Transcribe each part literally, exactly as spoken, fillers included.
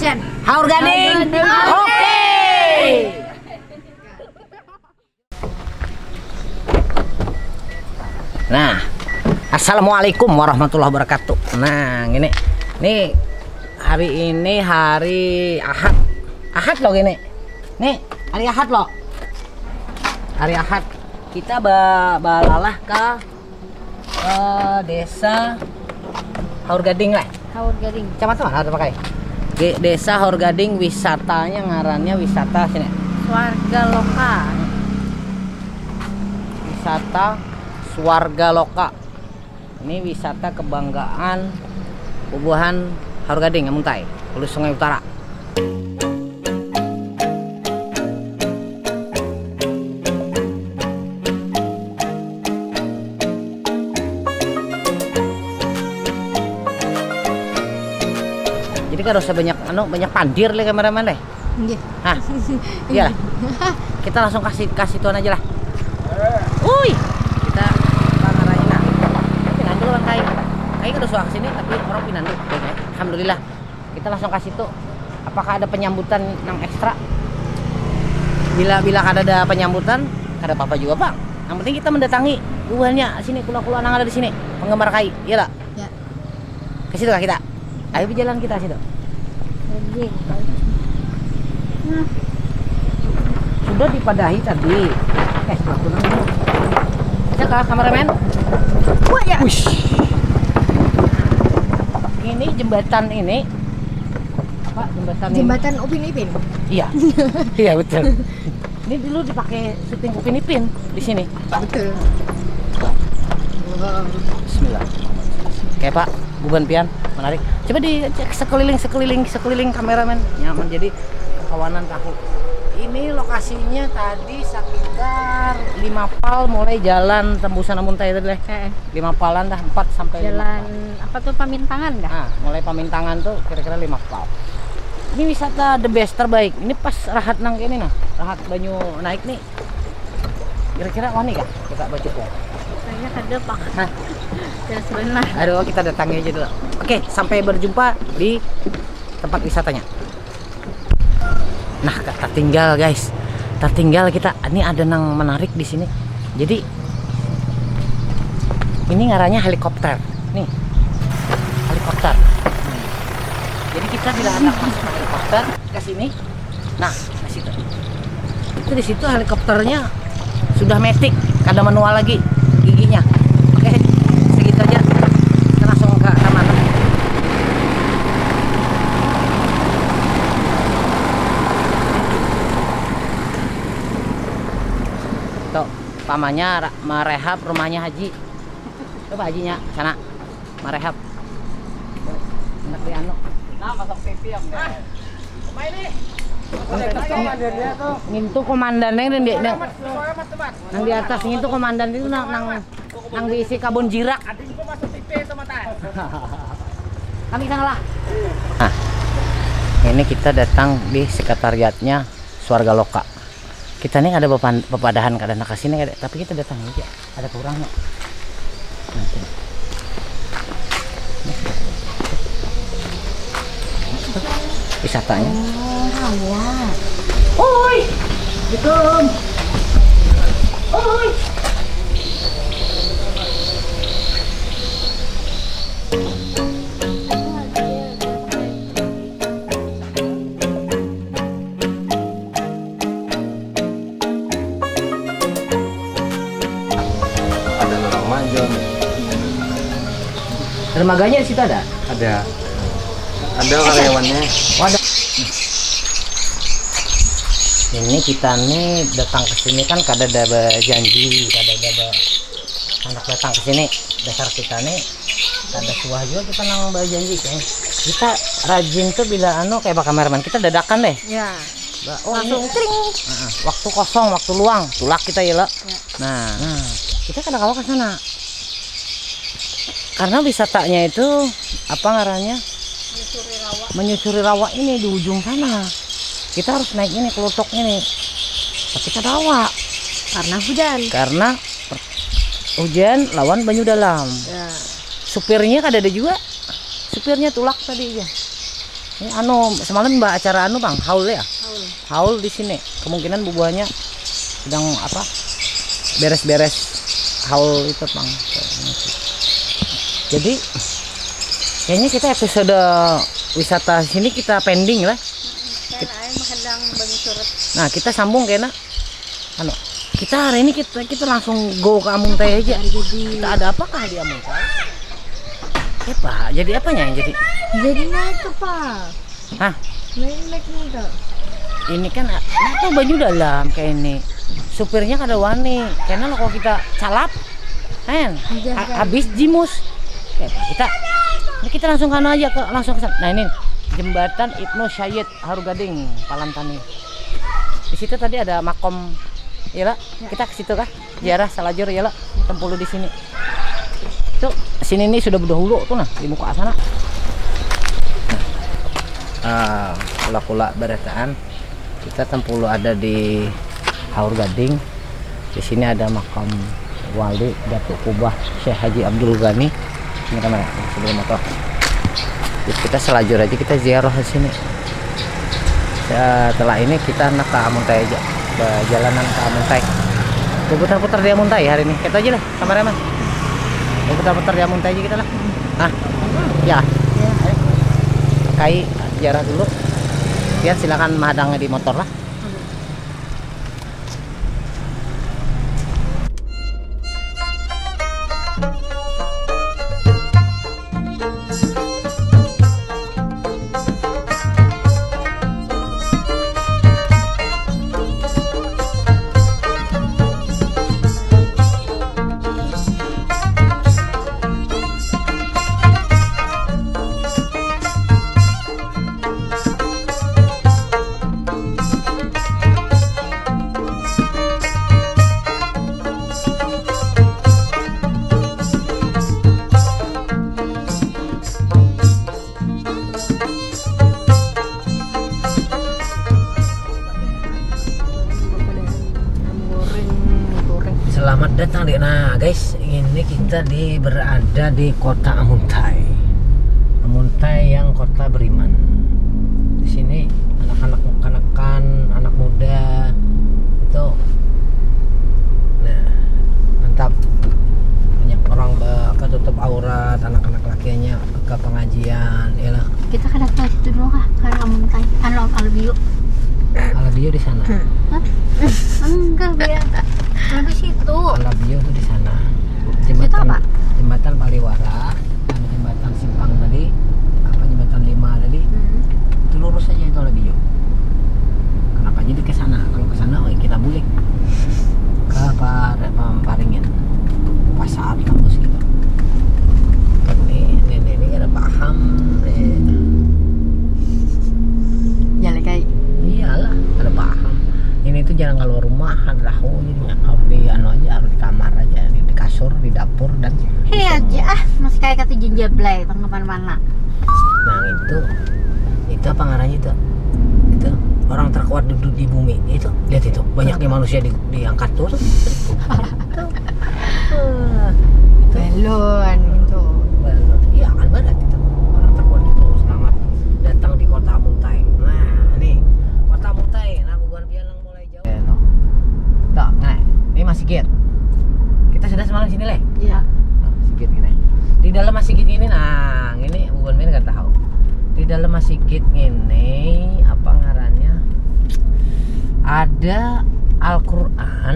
Haur Gading. Oke. Nah, assalamualaikum warahmatullahi wabarakatuh. Nah, gini, nih hari ini hari Ahad, Ahad loh gini, nih hari Ahad loh, hari Ahad kita ba balalah ke eh, desa Haur Gading lah. Haur Gading. Kecamatan mana ada pakai? Di Desa Haur Gading, wisatanya ngarannya wisata sini. Swarga Loka. Wisata Swarga Loka. Ini wisata kebanggaan bubuhan Haur Gading, Muntai, Hulu Sungai Utara. Jadi kada usah banyak anu, banyak pandir leh kameramen leh. Nggih. Hah? Iyalah. Kita langsung kasih kasih tuan aja lah. Uy, kita pangarai nah. Pinandu kan kai. Kai kada suah kesini tapi orang pinandu. Alhamdulillah. Kita langsung kasih tuh. Apakah ada penyambutan yang ekstra? Bila bila kada ada penyambutan, kada apa-apa juga bang. Yang penting kita mendatangi buhannya sini kula-kula nang ada di sini penggemar kai, iya lah. Ya. Ke situ kah kita? Ayo berjalan kita situ. Oke. Nah. Sudah dipadahi tadi. Eh, waktu nang dulu. Bisa kah kameramen? Wah ya. Wish. Ini jembatan ini apa jembatan ini? Jembatan Upin Ipin. Iya. Iya betul. Ini dulu dipakai syuting Upin Ipin di sini. Betul. Bismillah. Kayak Pak, buban pian menarik. Coba dicek sekeliling sekeliling sekeliling kameramen. Nyaman jadi kawanan tahu. Ini lokasinya tadi sekitar lima pal mulai jalan tembusan Amuntai tadi leh. Heeh. Lima palan dah empat sampai lima pal. Jalan apa tuh Pamintangan kah? Nah, mulai Pamintangan tuh kira-kira lima pal. Ini wisata the best terbaik. Ini pas rahat nang kayak ini nah, rahat banyu naik nih. Kira-kira wani kah kita bacukung? Kayaknya kada pak. Hah? Jelas benar. Aduh, kita datangi aja dulu. Oke, sampai berjumpa di tempat wisatanya. Nah, tertinggal guys, tertinggal kita. Ini ada nang menarik di sini. Jadi ini ngarannya helikopter. Nih, helikopter. Jadi kita bila anak masuk helikopter ke sini, nah, ke situ. Itu di situ helikopternya sudah metik, kada manual lagi giginya. Oke, segitu aja. Kita langsung ke taman. Tuh, pamannya merehab rumahnya Haji. Coba Hajinya sana merehab. Anak di anu. Nah, masuk T V yang deh. Ngintu komandannya dan dia nang, nang di atas ngintu komandan itu nang nang, nang diisi kabun jirak. Kami sana lah. Nah, ini kita datang di sekretariatnya Swarga Loka. Kita nih ada bepan- bepadahan kada nak kasih nih, tapi kita datang aja. Ada kurangnya. Wisatanya. Oh, iya. Oi. Gitu. Oi. Ada orang majon. Dermaganya di situ ada? Ada. Ada karyawannya. Oh, ada. Ini kita nih datang ke sini kan kada ada berjanji, kada ada ber- anak datang ke sini. Dasar kita nih kada suah juga kita nang berjanji kayak kita rajin tuh bila anu kayak kameramen kita dadakan deh. Ya. Ba- oh, langsung ini tring. Heeh, waktu kosong, waktu luang, tulak kita ya lo. Ya. Nah, nah, kita kada kawa ke sana. Karena wisatanya itu apa ngarannya? Menyusuri rawa. Menyusuri rawa ini di ujung sana. Kita harus naik ini kelotok ini. Tapi kada kawa. Karena hujan. Karena hujan lawan banyu dalam. Ya. Supirnya kada ada juga. Supirnya tulak tadi aja. Ini anu, semalam mbak acara anu bang, haul ya? Haul di sini. Kemungkinan bubuhannya sedang apa? Beres-beres haul itu bang. Jadi kayaknya kita episode wisata sini kita pending lah. Karena air menghadang bagi surut. Nah kita sambung kena anu, kita hari ini kita kita langsung go ke Amuntai aja. Kita ada apakah di Amuntai? Apa? Jadi apanya yang jadi? Jadi naik tuh pak. Hah? Naik naik nih tuh. Ini kan apa baju dalam kayak ini. Supirnya kada wani. Karena kalau kita calap, kan habis jimus. Kita ini kita langsung ke anu aja ke langsung ke sana. Nah ini jembatan Ibnu Syayid Harugading Palantani. Di situ tadi ada makom, iya lah. Ya. Kita ke situ kah? Ziarah salajur ya lah. Tempulu di sini. Tuh, sini nih sudah berdahulu tuh nah di muka sana. Ah, kula-kula barataan kita tempulu ada di Haur Gading. Di sini ada makam wali Datuk Kubah Syekh Haji Abdul Ghani. Ini kamera sebelum motor. Jadi kita selajur aja kita ziarah di sini. Setelah ini kita nak ke Amuntai aja. Berjalanan ke Amuntai. Putar-putar di Amuntai hari ini. Kita aja lah, kameramen. Putar-putar di Amuntai aja kita lah. Nah, ya. Kai ziarah dulu. Pian silakan mahadang di motor lah. Selamat datang di, nah guys, ini kita di berada di kota Amuntai. Amuntai yang kota beriman. Di sini anak-anak kanakan, anak muda itu, nah, mantap. Banyak orang be, apa, tutup aurat, anak-anak lakiannya ke pengajian, ya lah. Kita kada ke situ dulu kah? Karena Amuntai. Anu, Albiu. Albiu di sana. Hah? Enggak, biar. Lalu situ. Albiu tuh di sana. Situ jembatan apa? Jembatan Paliwara, anu, jembatan simpang tadi, apa, jembatan lima tadi, hmm, itu lurus aja itu Albiu. Kenapa jadi ke sana? Kalau ke sana, woi, kita bulik ke apa, Paringin, pasar kampus gitu. Ini nenek ini ada paham nih. Jalan kai. Iyalah, ada paham. Ini tuh jangan keluar rumah, ada tahu ini. Harus di anu aja, harus di kamar aja, di, di kasur, di dapur dan di, hei aja ah, masih kayak kata jenjablay, tang kemana-mana. Nah itu, itu apa ngarannya itu? Itu orang terkuat duduk di bumi itu, lihat itu banyaknya manusia di, diangkat tuh. Tuh. Tuh. Tuh. Itu balon itu. Balon. Iya kan berat itu. Orang terkuat itu selamat datang di kota Muntai. Nah, nih kota Muntai. Nah, bubuhan pian nang mulai jauh. Eh, no. Tuh, nah, ini masigit. Kita sudah semalam sini leh. Iya. Nah, masigit gini. Di dalam masigit ini, nah, ini bubuhan pian nggak tahu. Di dalam masigit ini apa ngarannya? Ada Al-Quran,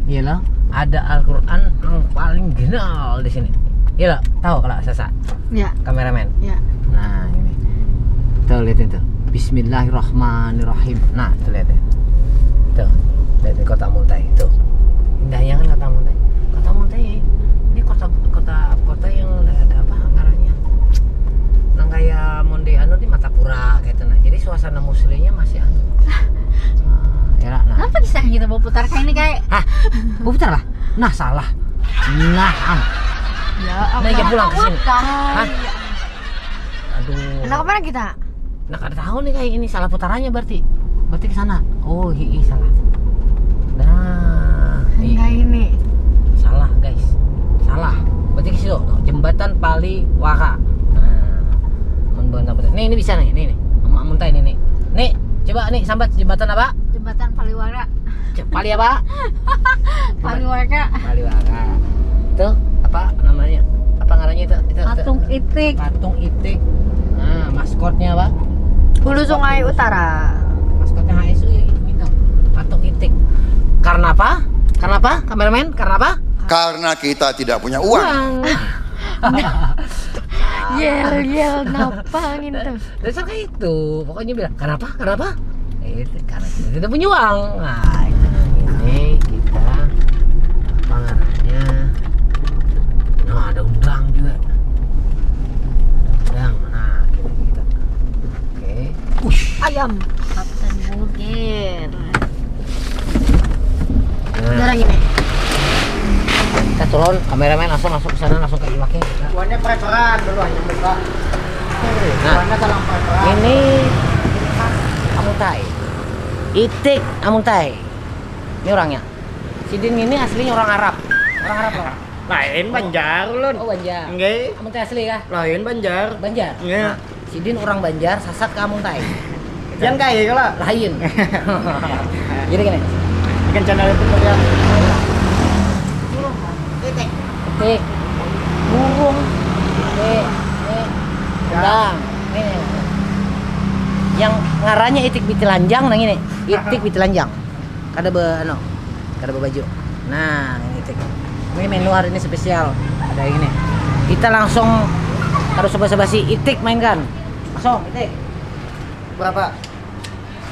ya lah. Ada Al-Quran yang paling genal di sini. Ya lah, tahu kalau sasa? Ya. Kameramen. Ya. Nah, ini. Tuh lihat itu. Bismillahirrahmanirrahim. Nah, tuh lihat ya. Tuh, lihat di kota Muntai. Tuh. Indahnya kan kota Muntai. Kota Muntai ini kota kota kota yang ada, ada apa ngarannya? Nang kayak Munde anu di Martapura gitu nah. Jadi suasana muslimnya masih anu. Ah, enak nah. Kenapa bisa kita bawa putar kayak ini kayak? Hah? Bawa putar lah. Nah, salah. Nah, am. Ya, nah, ya pulang ke sini. Hah? Aduh. Kenapa mana kita? Nah, kada tahu nih kayak ini salah putarannya berarti. Berarti ke sana. Oh, hi, hi, salah. Nah, enggak ini. Salah, guys. Salah. Berarti ke situ tuh, jembatan Paliwara. Nah, mun Nih, ini bisa nih, nih, nih. Amun, amun teh ini nih. Nih, coba nih sambat jembatan apa? Jembatan Paliwara. Cek pali apa? Paliwara. Paliwara. Itu apa namanya? Apa ngarannya itu? Itu, itu. Patung Itik. Patung Itik. Nah, maskotnya apa? Hulu Sungai Utara. Maskotnya H S U ya gitu. Patung Itik. Karena apa? Karena apa? Kameramen, karena apa? Karena kita tidak punya uang. Uang. Yel yel napa gitu. Dasar kayak itu. Pokoknya bilang, "Kenapa? Kenapa?" Eh, itu karena kita tidak punya uang. Nah, ini kita apa ngarannya? Nah, ada udang juga. Ada udang. Nah, kita, kita. Oke. Ush. Ayam. Kapten Bulger. Nah, Darah gini. kita turun, kameramen langsung masuk ke sana, langsung ke iwaknya kita. Buahnya preparan dulu aja buka. Nah, Buahnya talang preparan. Ini Amuntai. Itik Amuntai. Ini orangnya. Sidin ini aslinya orang Arab. Orang Arab loh. Lain Banjar ulun. Oh, Banjar. Nggih. Amuntai asli kah? Lain Banjar. Banjar. Nggih. Nah, sidin orang Banjar sasat ke Amuntai. Yang kaya kalau. Lain. Jadi gini. Bikin channel itu ya. Itik. Burung. Itik. Nih. Nih. Udang. Nih. Yang ngarannya itik bitilanjang nang ini. Itik bitilanjang. Kada be anu. Kada bebaju. Nah, ini itik. Ini menu hari ini spesial. Ada ini. Kita langsung harus coba-coba si itik mainkan. Langsung itik. Berapa?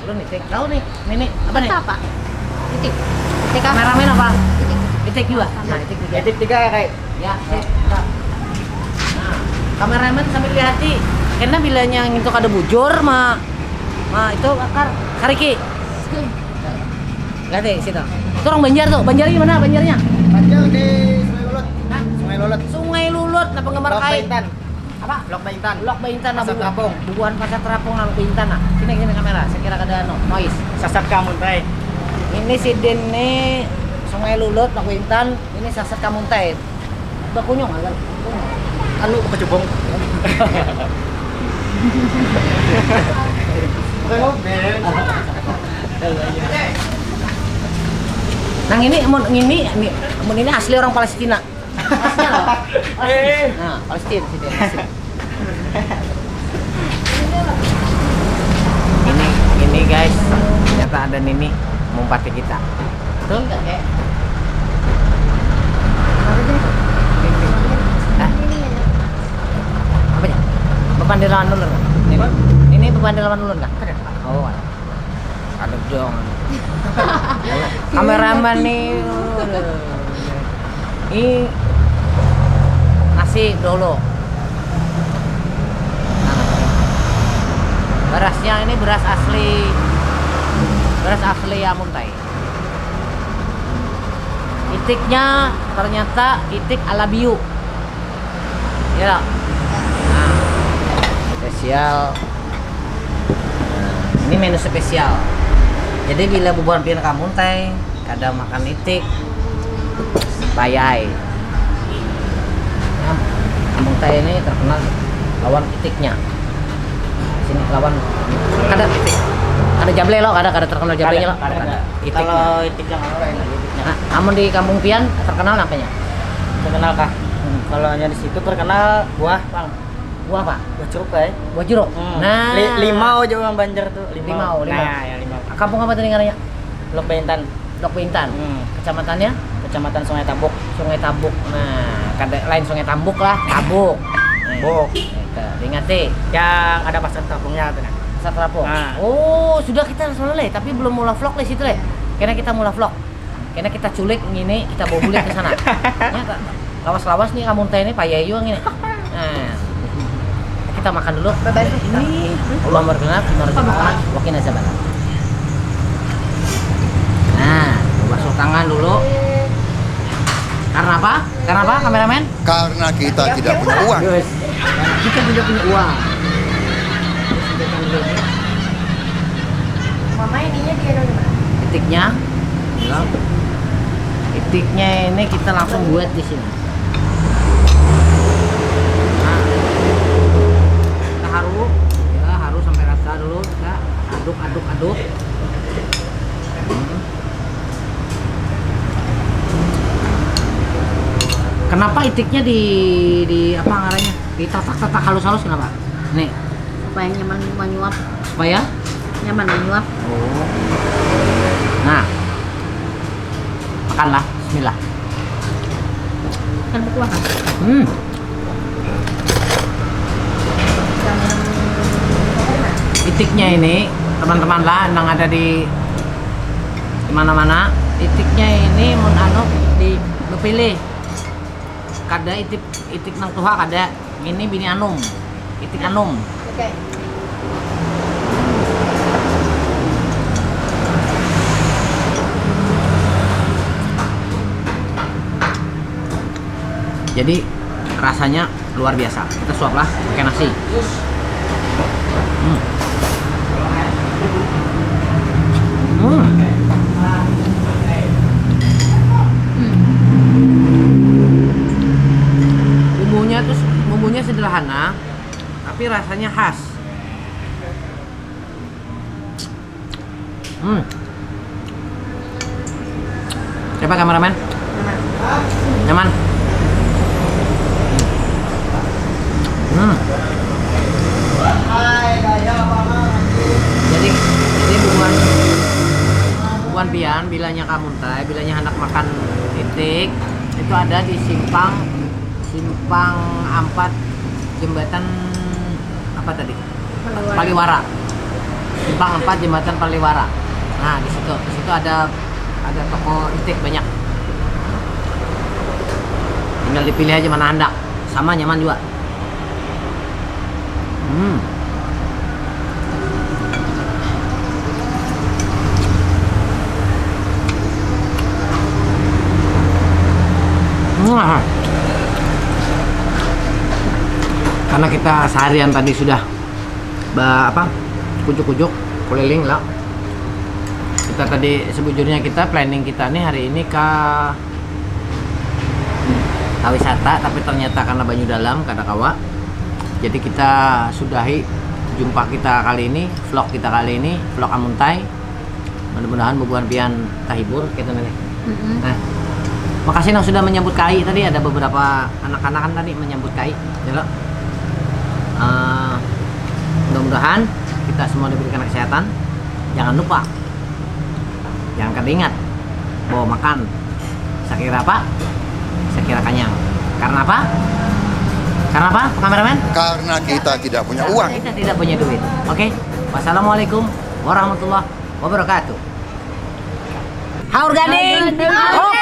Ulun itik. Tahu nih, Nini apa nih? Apa? Itik. Itik apa? Kameramen apa? Itik. Itik juga. Nah, itik juga. Edit tiga ya kayak. Ya, sip. Nah, kameramen sambil lihati. Karena bilanya ngintu kada bujur ma ma itu akar kariki. Lihat deh situ. Itu orang Banjar tuh. Banjar gimana Banjarnya? Banjar di Sungai Lulut. Hah? Sungai Lulut. Sungai Lulut, nah penggemar Lok kai. Baintan. Apa? Lok Baintan. Lok Baintan Pasar apa? Terapung. Bubuhan Pasar Terapung, nah, Lok Baintan nah. Sini sini kamera, sekira kada anu, noise. Sasat ke Amuntai. Ini sidin nih Sungai Lulut, Lok Baintan, ini sasat ke Amuntai. Bakunyung agak. Anu kecubung. Pakai mobil. Nang ini mun ini ini mun ini asli orang Palestina. Eh. Nah, Palestina sini. Ini ini guys, ternyata ada Nini mumpati kita. Betul nggak, Kek? Hah? Apa ya? Bepandir lawan ulun. Ini, ini bepandir lawan ulun kah? Oh, ada dong. Kameramen nih. Ini nasi dulu. Berasnya ini beras asli. Beras asli Amuntai. Itiknya ternyata itik ala biu. Ya. Nah, spesial. Nah, ini menu spesial. Jadi bila bubuhan pian ke Amuntai, kada makan itik, payah ai. Nah, Amuntai ini terkenal lawan itiknya. Sini lawan kada itik. Kada jable lo, kada kada terkenal jablenya lo, kada. Itiknya. Kalau itik yang apa ini? Itiknya. Nah, amun di kampung pian terkenal apanya? Terkenal kah? Kalau hanya di situ terkenal buah, Bang. Buah apa? Buah jeruk, eh. Buah jeruk. Hmm. Nah. Li- limau juga, Bang, Banjar tuh. Limau. Limau, limau. Nah, ya limau. Kampung apa tadi ngarannya? Lok Baintan. Lok Baintan. Hmm. Kecamatannya? Kecamatan Sungai Tabuk. Sungai Tabuk. Nah, kada lain Sungai Tambuk lah, Tabuk. Nah, Buk. Itu, diingati. Yang ada pasar terapungnya tuh, nah. Pasar Terapung. Nah. Oh, sudah kita sana leh, tapi belum mulai vlog leh situ leh. Karena kita mulai vlog. Karena kita culik ngini, kita bawa bulik ke sana. Ya, tak? Lawas-lawas nih Amuntai ini payah jua ngini. Nah, kita makan dulu. Ini Allah berkenan, kita harus makan. Wakin aja batal. Nah, basuh tangan dulu. Karena apa? Karena apa, kameramen? Karena kita tidak punya uang. Yes. Kita tidak punya uang. Mama ininya dia dulu. Itiknya, itiknya ini kita langsung buat di sini. Nah, kita Haru, ya, haru sampai rata dulu, kita aduk, aduk, aduk. Hmm. Kenapa itiknya di, di apa ngarannya? Ditatak-tatak halus-halus kenapa? Nih, supaya nyaman menyuap. Supaya? Nyaman menyuap. Oh. Nah. Makanlah, bismillah. Kan berkuah kan? Hmm. Itiknya ini, teman-teman lah, nang ada di, di mana-mana. Itiknya ini mun anu di bepilih. Kada itik, itik nang tuha kada. Ini bini anum. Itik anum. Oke. Jadi rasanya luar biasa. Kita suap lah pakai nasi. Hmm. Hmm. Bumbunya tuh, bumbunya sederhana, tapi rasanya khas. Hmm. Siapa kameramen? Nyaman. Hmm. Jadi, jadi bubuhan, bubuhan pian, bilanya kamu teh, bilanya hendak makan itik, itu ada di simpang, simpang ampat, jembatan apa tadi? Paliwara. Paliwara. Simpang empat, jembatan Paliwara. Nah, di situ, di situ ada, ada toko itik banyak. Tinggal dipilih aja mana handak. Sama nyaman juga. Hmm. Wah. Karena kita seharian tadi sudah ba apa, kujuk-kujuk, kuliling lah. Kita tadi, sebujurnya kita planning kita nih hari ini ka, ka wisata, tapi ternyata karena banyu dalam kada kawa. Jadi kita sudahi jumpa kita kali ini, vlog kita kali ini, vlog Amuntai. Mudah-mudahan bubuhan pian tahibur kita nih. Mm-mm. Nah, makasih nang sudah menyambut kai tadi, ada beberapa anak-anak kan tadi menyambut kai, ya lo. Eh, mudah-mudahan kita semua diberikan kesehatan. Jangan lupa, jangan kada ingat bawa makan. Sakira apa? Sakira kanyang. Karena apa? Karena apa, kameramen? Karena kita tidak punya uang. Kita tidak punya duit. Oke. Wassalamualaikum warahmatullahi wabarakatuh. Haur gading. Haur